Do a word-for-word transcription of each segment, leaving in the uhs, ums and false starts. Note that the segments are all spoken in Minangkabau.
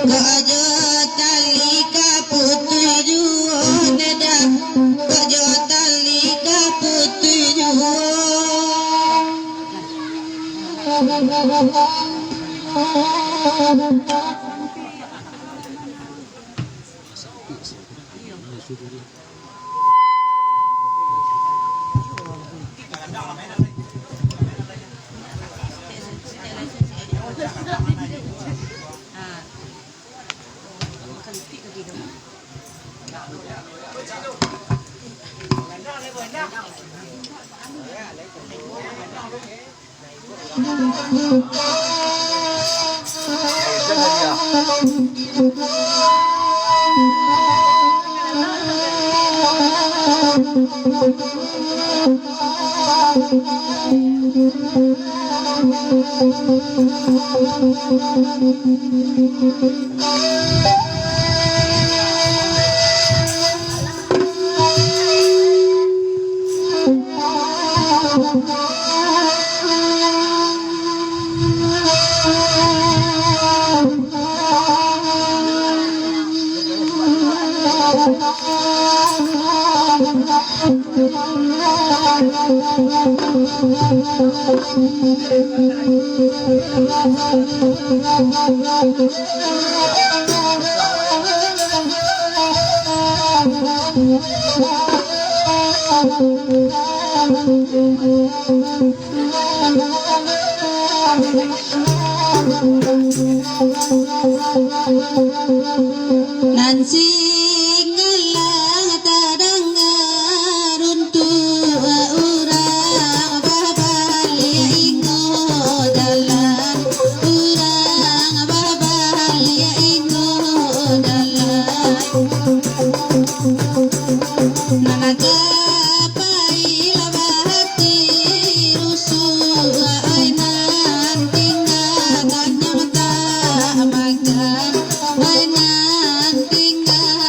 Kok jo tali ka putuih juo, Neda. Kok jo tali ka putuih juo. Nan sikalang tadanga runtuak, urang babaliak ingo jalan, urang babaliak ingo jalan. Nan ka pai lah bahati rusuak, ai nan tingga kanyang tak makan, ai nan tingga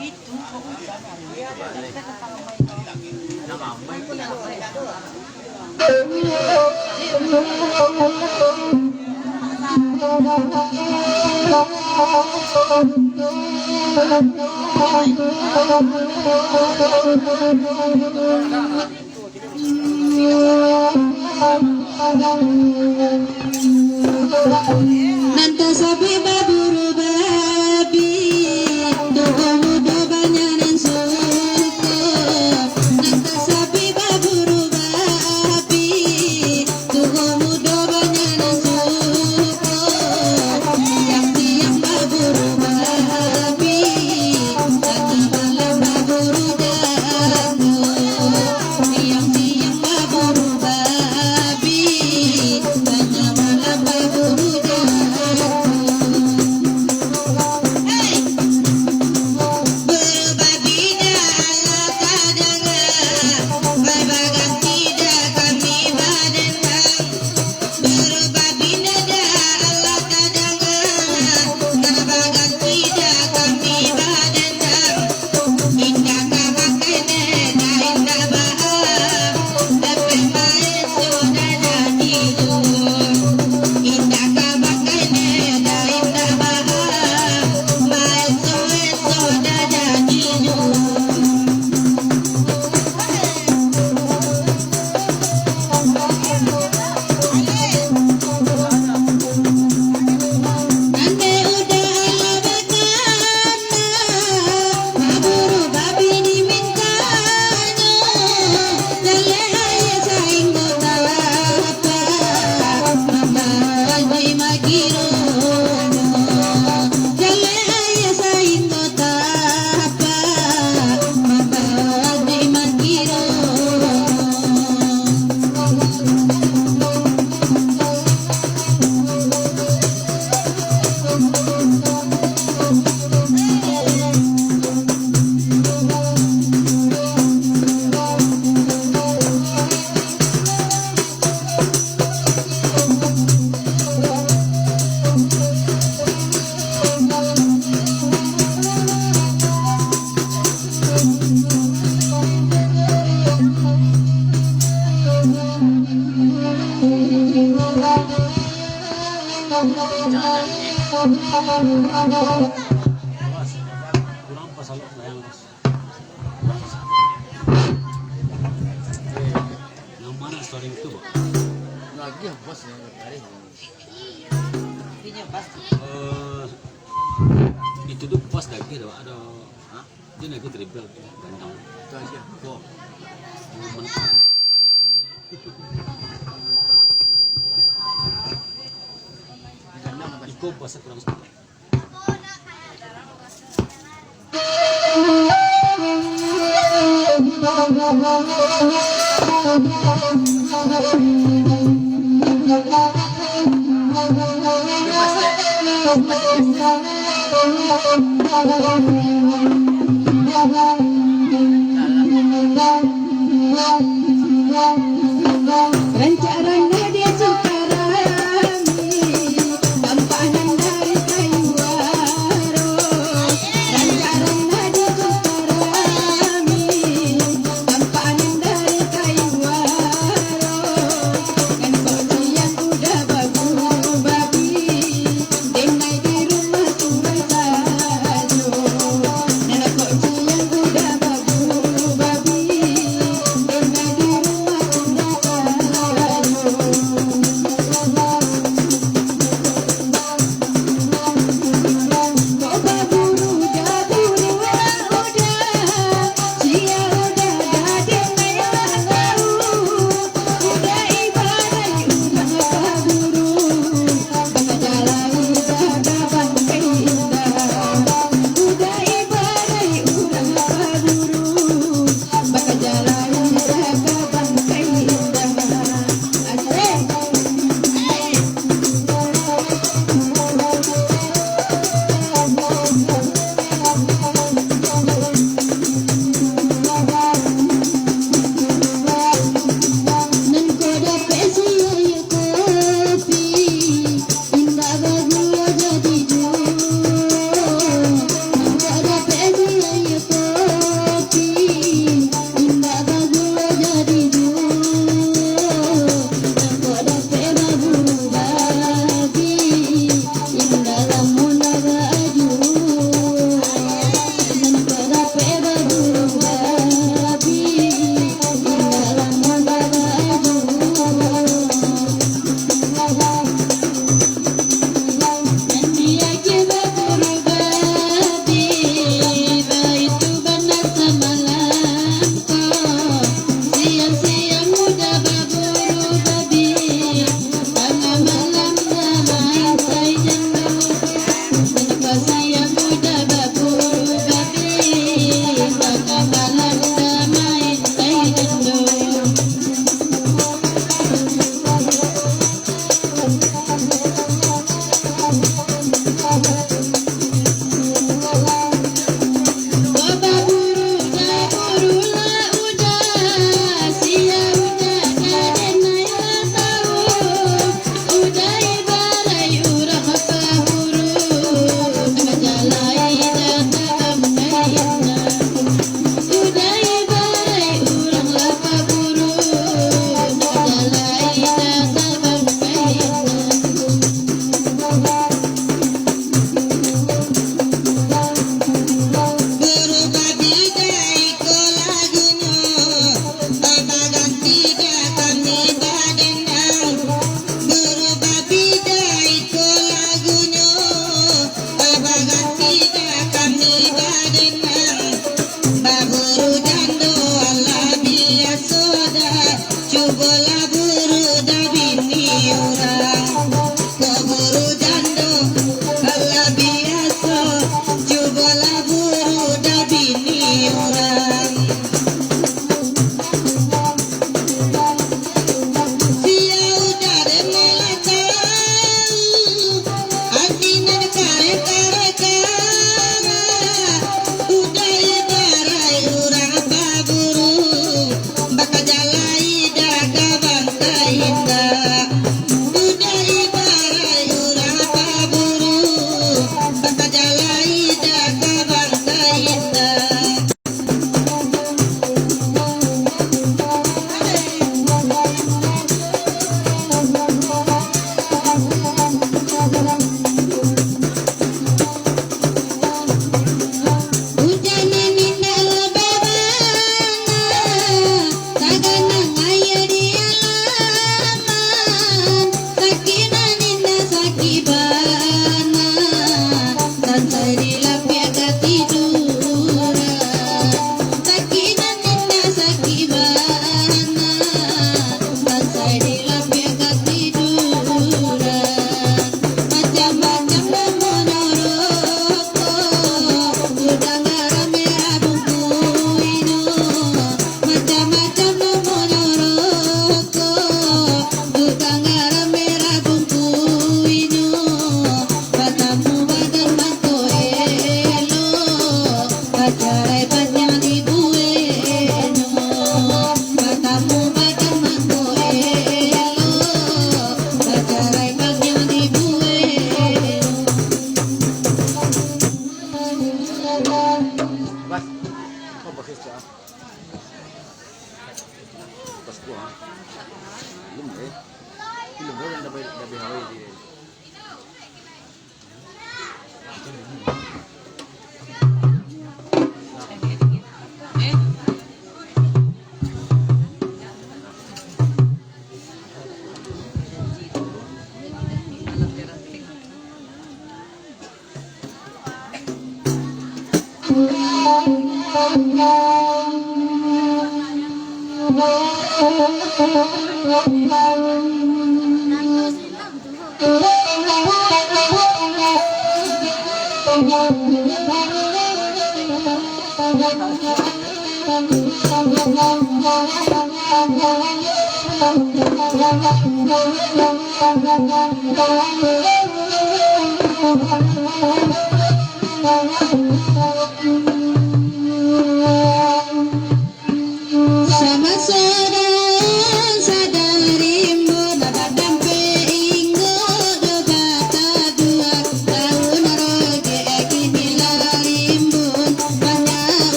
Nan tasabik baburu babi, tuo mudo banyak nan suko. Nan tasabik baburu babi, tuo mudo banyak nan suko. Siang-siang baburu babi, tangah malam baburu jando. Siang-siang baburu babi, tangah malam baburu jando. Hei! Buru babi dah alah tadanga, bai baganti dah kami badendang. Buru babi dah alah tadanga, bai baganti dah kami badendang. Indak ka bakeh neh, dah indak baa. Dapek maeso dah jadi juo. Indak ka bakeh neh, dah indak baa. Maeso-eso dah jadi juo. Kurang pas alok layang, Bos. Yang mana storing tu, Bos? Lagi yang bos yang tarik. Eh, itu tu pas lagi tu, ada, ha? Dia lagi dribble tu, gantang. Itu aja. Wah. Banyak bunyi. Iko pas kurang sekali. Rancak ranah di Sukarami, tampak nan dari kayu aro. Rancak ranah di Sukarami, tampak nan dari kayu aro. Nan kok siang udah baburu babi, denai di rumah tu basajo. Nan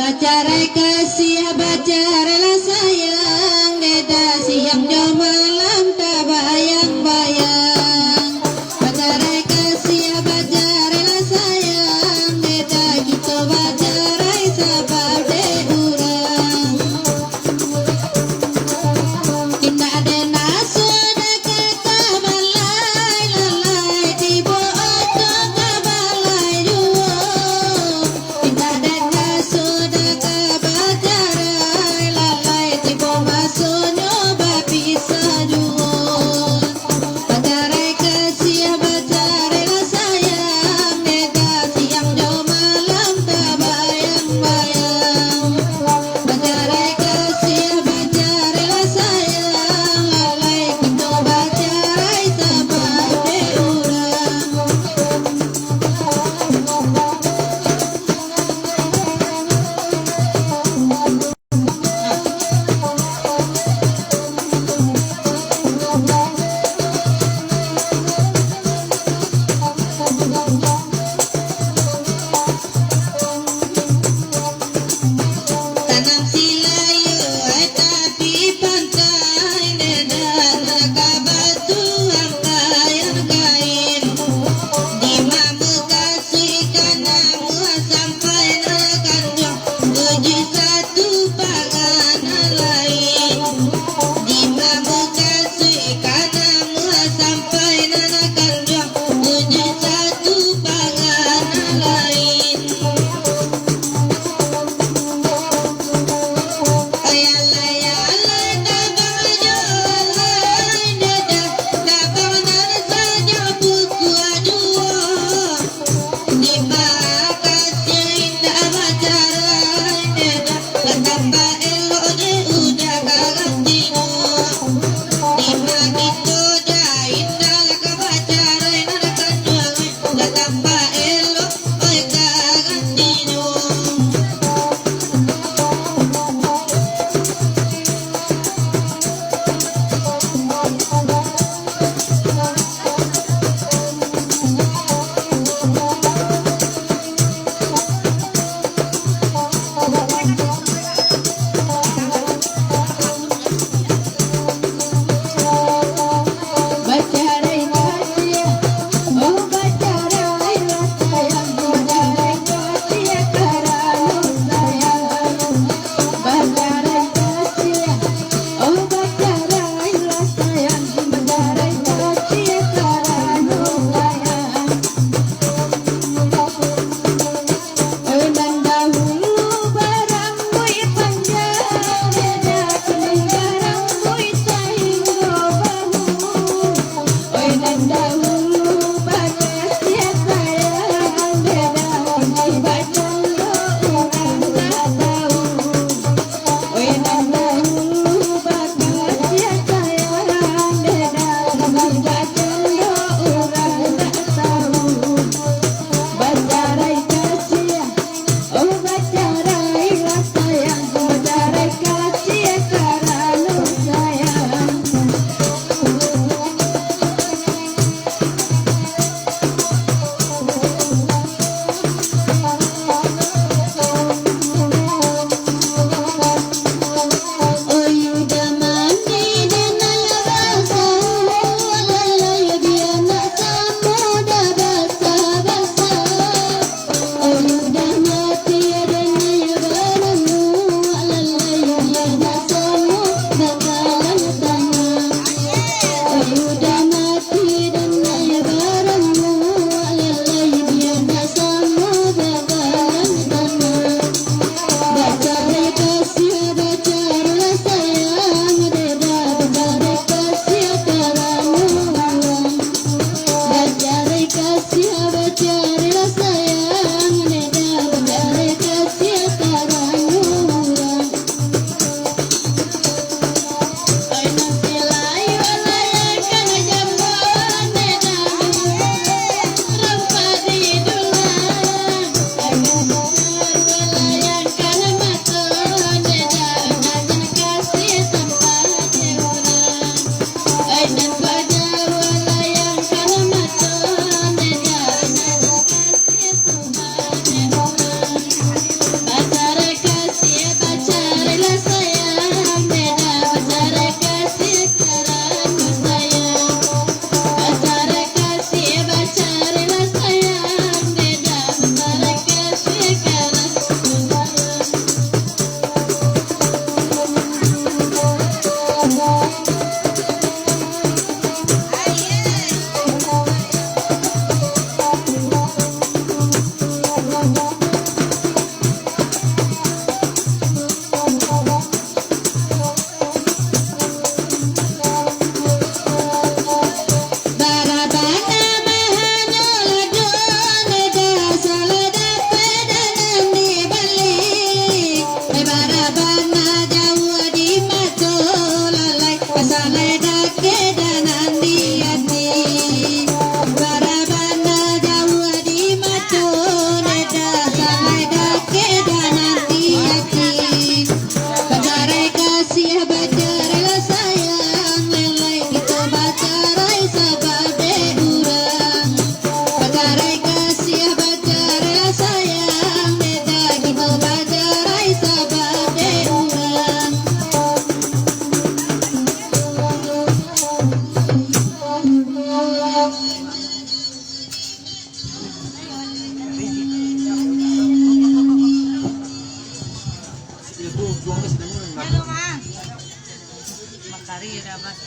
Bacarai kasiah, bacarailah sayang, dek siang jo malam tabayang-bayang. Bacarai kasiah, bacarailah sayang, dek kito bacarai sabab dek urang. Indak den asuah dek ka balai, lalai tibo oto ka balai juo. Indak den asuah dek ka bacarai, lalai tibo Makari dah, Mas.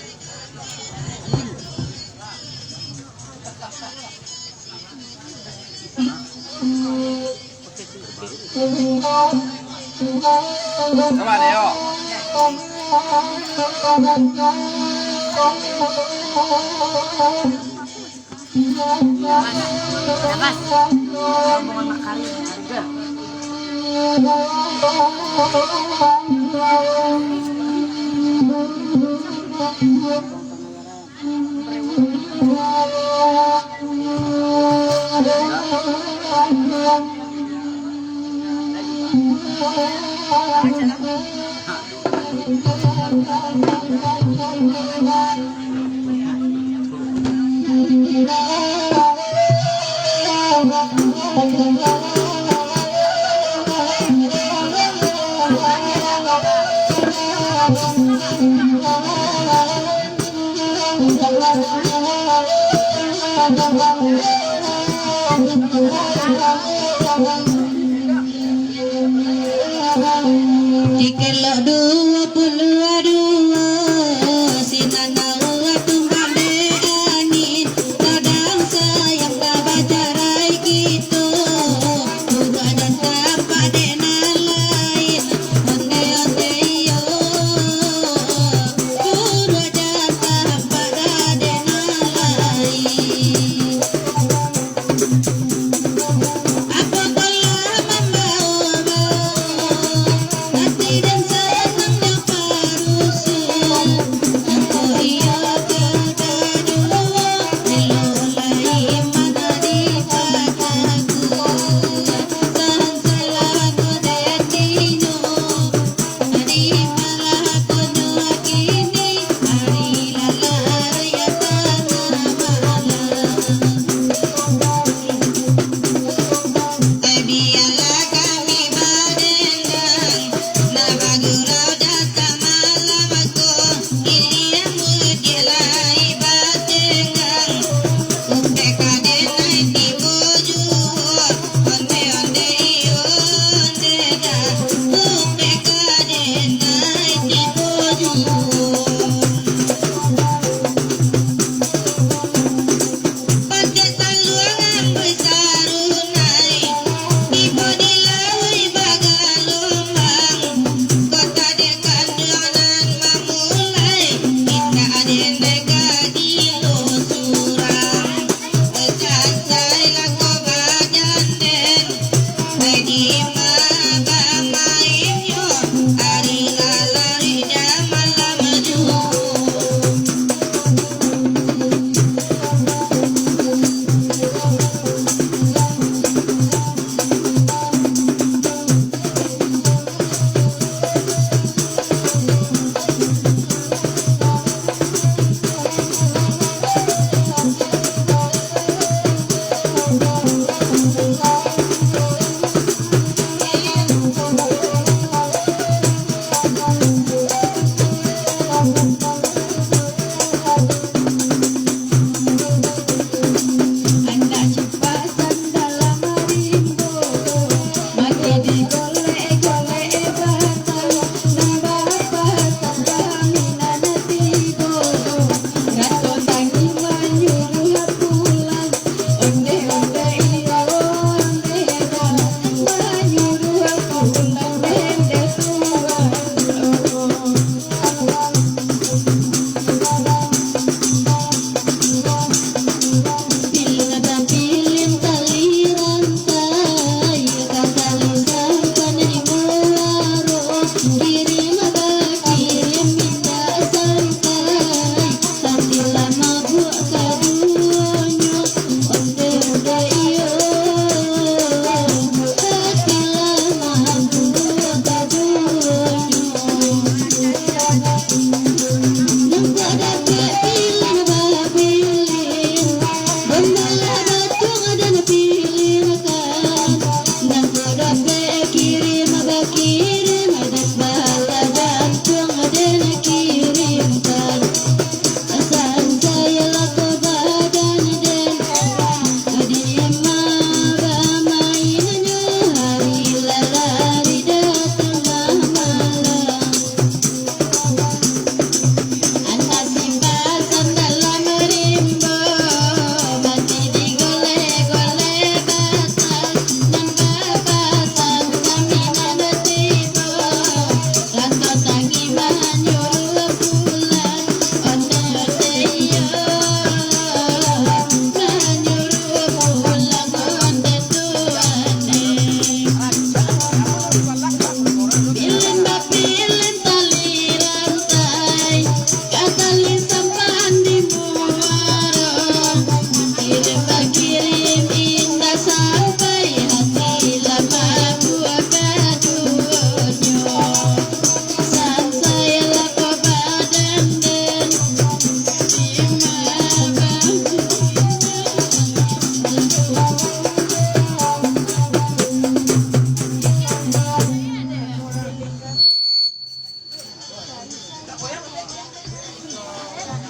Coba deh, yo. Mas, Mas, rombongan Makari, harga. Dikelok duo puluah duo, sinan awak tumbang dek angin, kadang sayang tabacarai kito, buruak jan tampak dek nan lain, ondeh-ondeh iyo, buruak jan tampak dek nan lain.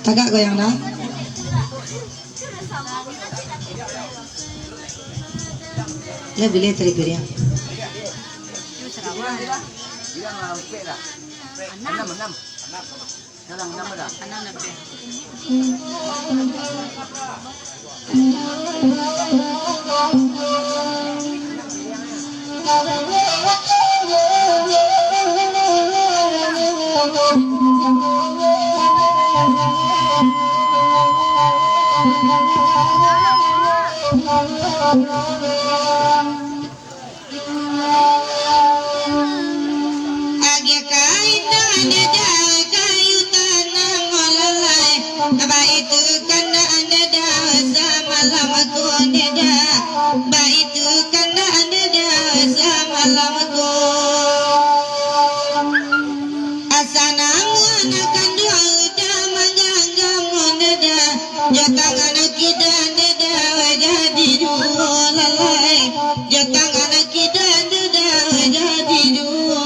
Tagak goyang dah. Lah, bila tadi goyang? Agiah kain dek ande dah, kayu tanam lalai. Baitu kandak ande dah, samalam ko ande dah. Baitu kandak ande dah, samalam ko. Asa namuah nan kanduang udah mangganggam ande dah. Jo tangan kida ande dah jadi duo lalai. Jo tangan kida ande dah jadi duo.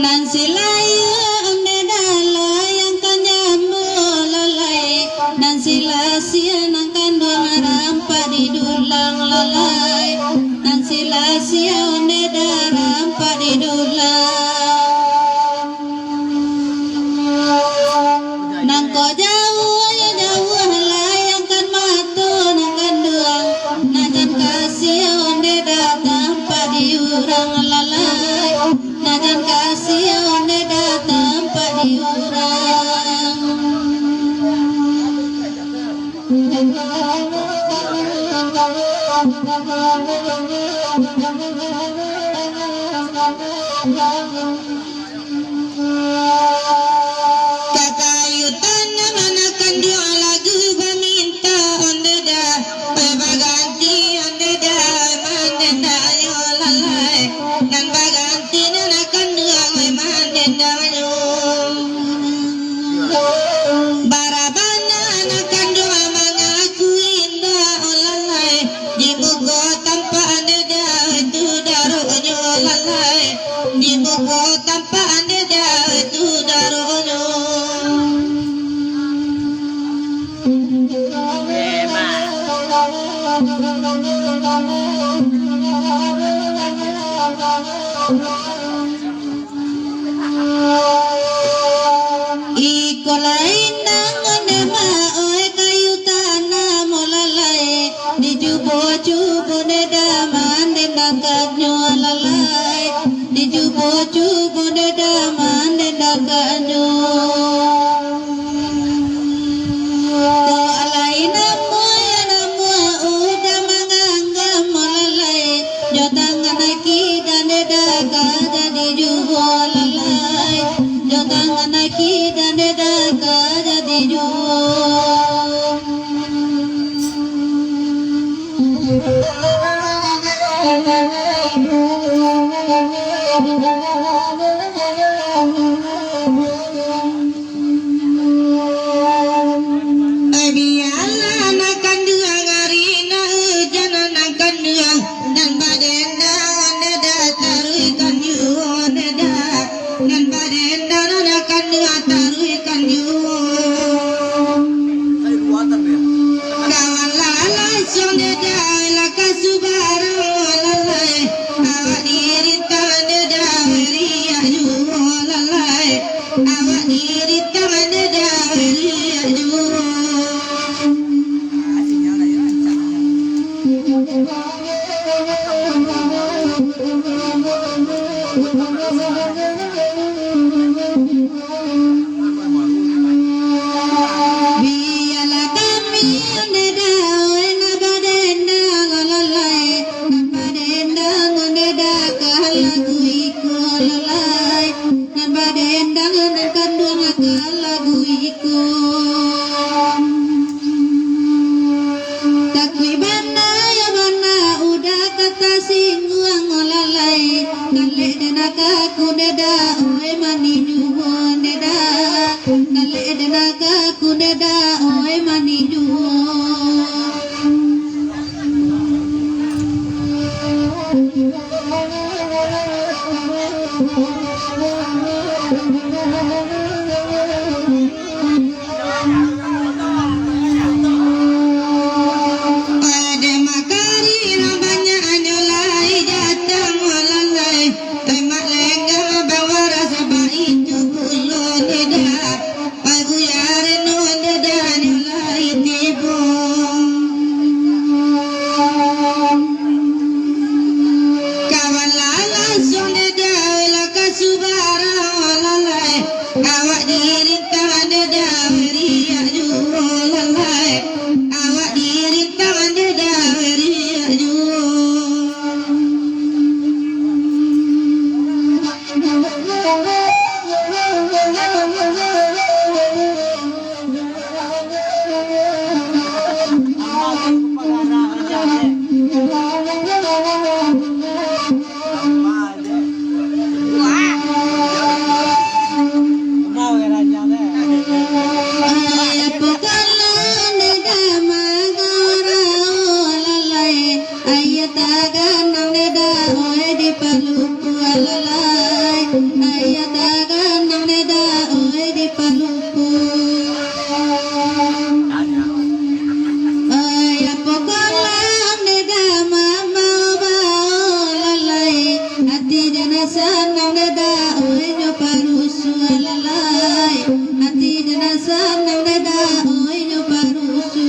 Nan silayu onde dah layangkan jambu lalai. Nan silasia nan kanduang rampak di dulang lalai. Nan silasia onde dah rampak di dulang. Nan ko jauah, yo jauah, layangkan mato nan kanduang. Nan jan kasiah onde dah tampak di urang lalai. Nan jan kasiah onde dah tampak di urang. Kakayu tanam nan kanduang lagu baminta onde dah, oi baganti onde dah, oi mandendaknyo lalai. Nan baganti nan kanduang, oi mandendaknyo. Barabana nan kanduang mangaku indak, oh lalai. Di muko tampak ande dah tu daroknyo lalai. Di muko tampak ande dah tu daroknyo. Iko lai nan onde ma, oi kayu tanam lalai. Dicubo-cubo dek daman den dakaknyo lalai. Dicubo-cubo dek daman den dakaknyo. Ko alai namuah, namuah udah mangganggam lalai. Jo tangan kida den dah ka jadi juo lalai. Jo tangan kida den dah ka jadi juo. Bialah nan kanduang ari nan ujan nan kanduang, nan badendang onde dah taruihkan juo onde dah, nan badendang nan kanduang taruihkan juo. Kawan lalai suang onde dah lah ka subarang lalai, awak dirintang onde dah bariak juo lalai. Awak dirintang ande dah bariak juo. Awak dirintang dek dawai riak juo lalai. Awak dirintang dek dawai riak juo. Ai, apo kalo neda mangorau lalai, ai, taganang neda, oi, di paluku lalai, ai, taganang neda, oi, di paluku. Ai, apo kalo neda mamau bao lalai, ati dana sanang neda, oi, nyo parusu lalai. Ati dana sanang neda, oi, nyo parusu.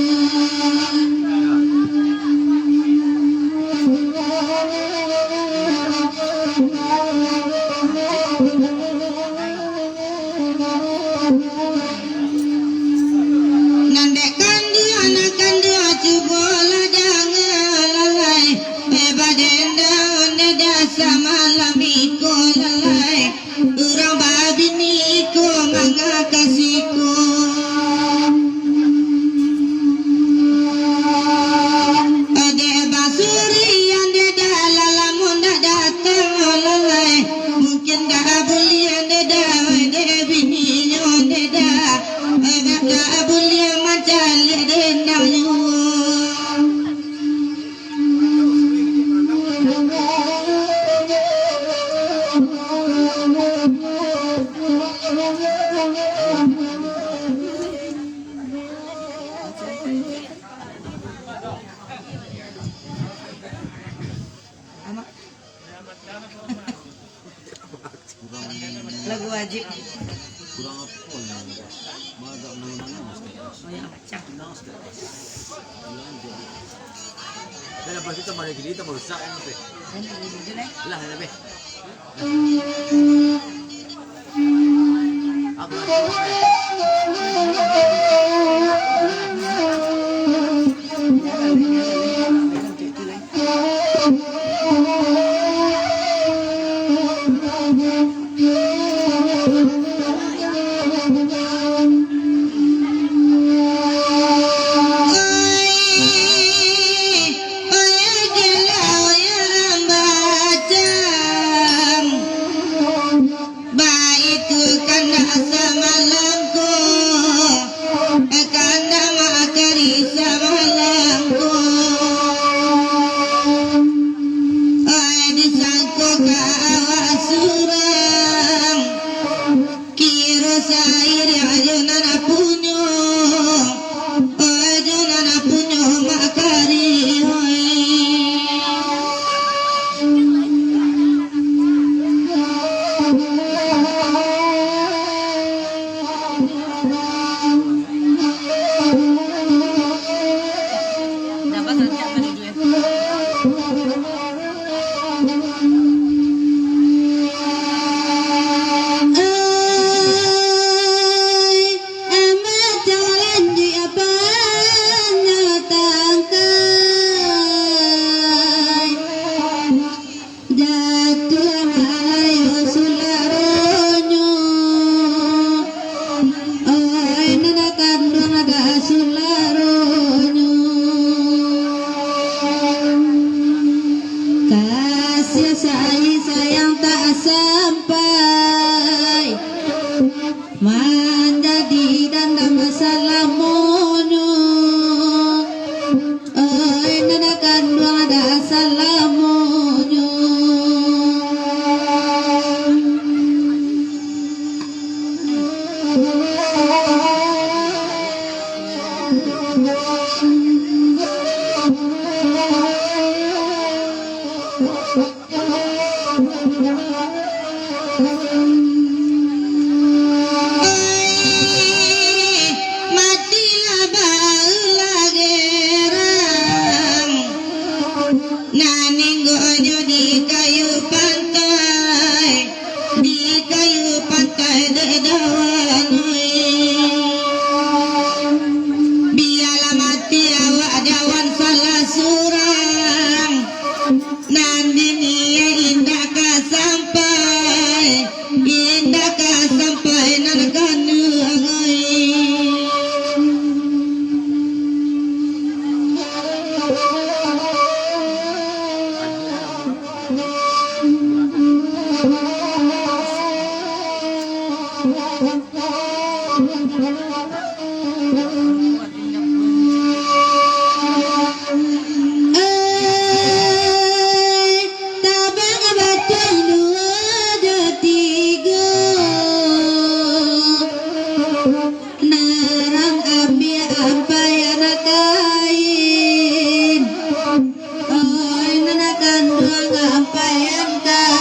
Nan dek kanduang, nan kanduang, cubolah danga lalai. Eh, badendang neda samalam iko lalai. Urang babini iko mangakasi ko. Dek basurian dek dalam lamun dak datang lalai. Mungkin dak buliah dek dawai dek bininyo dek dak. Dak buliah mancaliak dendang juo. Lagu wajib. Kurang apa ni? Bagak menang-menang, Ustaz. Oh, ya, pecah. Dah, lepas tu tambah lagi, dia tambah rusak kan, Ustaz? Kan, ada video, eh? Lah, dah habis. Apa? Baitu kandak samalam ko, kandak makari samalam ko. Ai, disangko ka awak surang, kiro sairiang jo nan punyo. Ojo nan punyo makari, oi. Ai, amat jalan di apanya tangkai. Jatuah malayo sularonyo. Oi, nan kanduang ado sularonyo. Kasih sayang tak sampai, manjadi dandam salamonyo. Oi, nan kanduang ado salamonyo. Ai, tabang batuang duo jo tigo. Narang ambiak ampai anak kain. Oi, nan kanduang ampai